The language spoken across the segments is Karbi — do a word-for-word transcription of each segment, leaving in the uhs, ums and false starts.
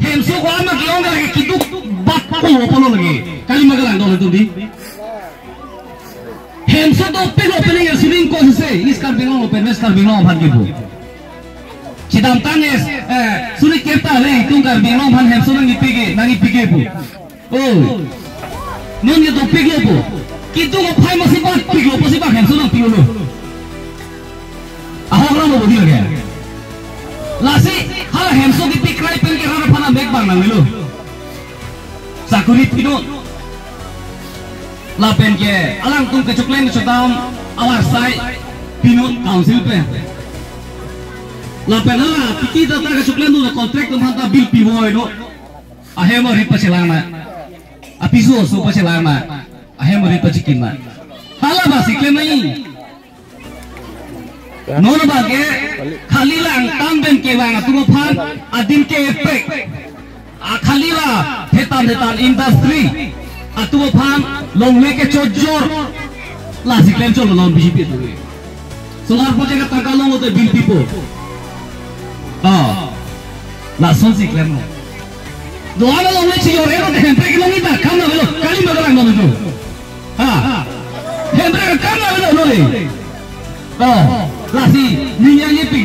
Hemso ko-an ma ke-ong ke lake keduk bat ko pulo lake. Kali ma kelang dolo tum di. Hemso dopiklo pen ke suning ko se East Karbi Anglong pen West Karbi Anglong aphan kepu. Chedamtang es, eh, suri keta le itum Karbi Anglong aphan hemso nangkepi ke, nangkepi ke pu. Oh. Non ke dopiklo pu. Keduk aphai ma si bat piklo, pa si bat hemso nangpilo. Ahok ramo bodi lake. Lasi, hala hemso kepi krai pen ke rat aphan amek bang nanglelo. Sakuri pinot. Lapen ke alangtum kechoklem chodam awarsai pinot council pen. Lapen hala titi tata kechoklem do contract atum aphanta bill pivoinon. Ahem arit pachelang na. Apiso aso pachelang na. Ahem arit pachikim na. Hala ba si klem nangji. Non abang ke khali la angtan pen kevang atum aphan adim ke epek. A khali la hetan hetan industry atum aphan longle kechojor. Lasi klem cholo non B J P atum ke. Solar project atangka longlo te bill pipo. Ah. Lasonsi klemlo. Do-an alongle chijor-e lo te Hemprek kelong ita kam lo, kali ma kelang lo tu. Ha. Hemprek kam lo lo le. Oh, lasi ning nangkepi.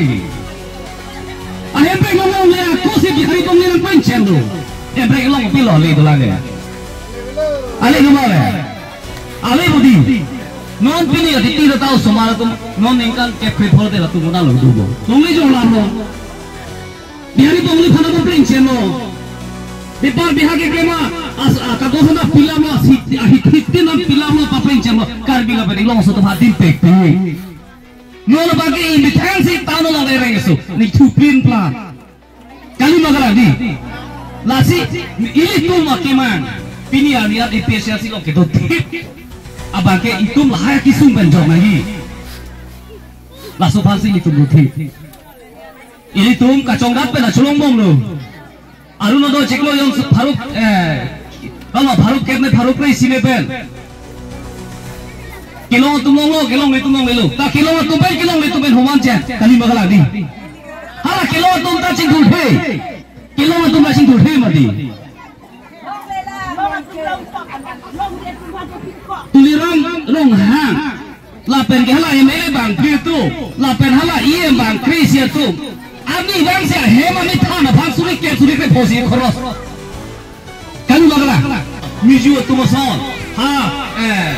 A Hemprek longle ako si Bihari Bongle nangpancheng do. Hemprek long pilo le dolang le. Ale do ma le. Ale bodi. Non pini atiti tata osomar atum non ningkan kepre thor te latum nang lo dubo. Longle jong lam lo. Bihari Bongle aphan nangpancheng lo. Bipar Bihar ke kema as, a, kagos nangpilam lo, si, a, hit, hit nangpilam lo, papancheng lo. Karbi lapen Inglongso atum adim pekpek. Non abang ke imithang si town along ereng so. Ni thupin plan. Kali ma kelang di. Lasi ilitum akemang. Pini arni A P H L C along kedo thip. Abang ke itum lahai kesung pen jok nangji. Laso aphansi ilitum do thip. Ilitum kachongdat pen acholong bomlo. Arun Udoy chiklo jon pharo, eh, kalo pharo kep ne pharo kre-isi me pen. Kelong atum longlo, kelongle atum longlelo. Ta kelong atum pen, kelongle atum pen homan chen. Kali ma kelang di. Hala kelong atum ta chingthurthe. Kelong atum ta chingthurthe mati. Tuliram Ronghang. Lapen ke hala M L A bangphli atum. Lapen hala E M bang kre-isi atum. Arnivang si ahem amethan aphan suri kep suri kep phosi khoros. Kali ma kelang. Miju atum ason. Ha, eh.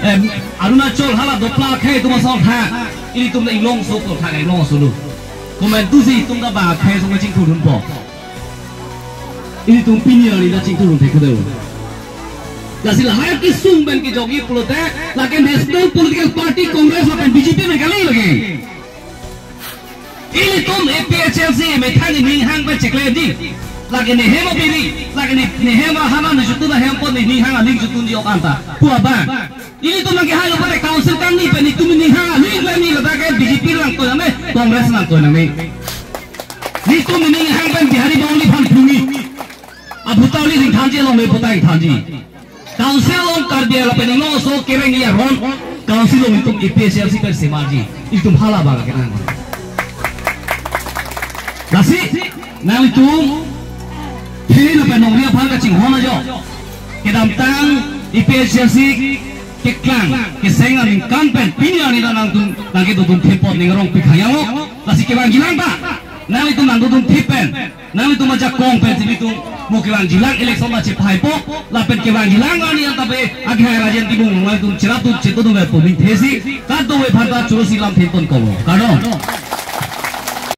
Eh, Arunachal hala dopla akhei atum ason ha. Ilitum ta Inglongso ko tha Inglongso lo. Komantusi itum ta ba akhei ason chingthurdunpo. Ilitum pini arni ta chingthurdun thek kado. Lasi lahai kesung pen kejokji pulote, lake National Political Party Congress lapen B J P pen kali lake. Ilitum A P H L C methang ining hang pen chekle di. Lake ne hem abiri, lake ne, ne hem ahanan ne chotun ahem apot ne ining hang aling chotun di ok anta. Pu abang. Ilitum nangkehai lo pare council kangni pen itum ining hang aling klemji ladak ke B J P langkoi nangne, Congress langkoi nangne. Ilitum ining hang pen Bihari Bongle aphan phungji. Abhuta ili ning thanji along me putai thanji. Council along Karbi lapen Inglongso kerengji aron. Council along itum A P H L C pen semarji. Itum hala bang kenang. Lasi, nanglitum, pini lapen nongri aphan kachinghon ajo. Kedamtang A P H L C keklang, keseng aningkan pen, pini arni ta nangtum, nangkedodun thip apot ning arong pikha yang o. Lasi kevangjilang ta. Nanglitum nangdodun thip pen. Nanglitum ajakong pen si ilitum mo kevangjilang election ta chephaipo, lapen kevangjilang arni anta pe akhai Rajen Timung nanglitum cherapdun chetodun pu mingthesi, kadokave aphanta choro si lamthe ponpo. Kardom.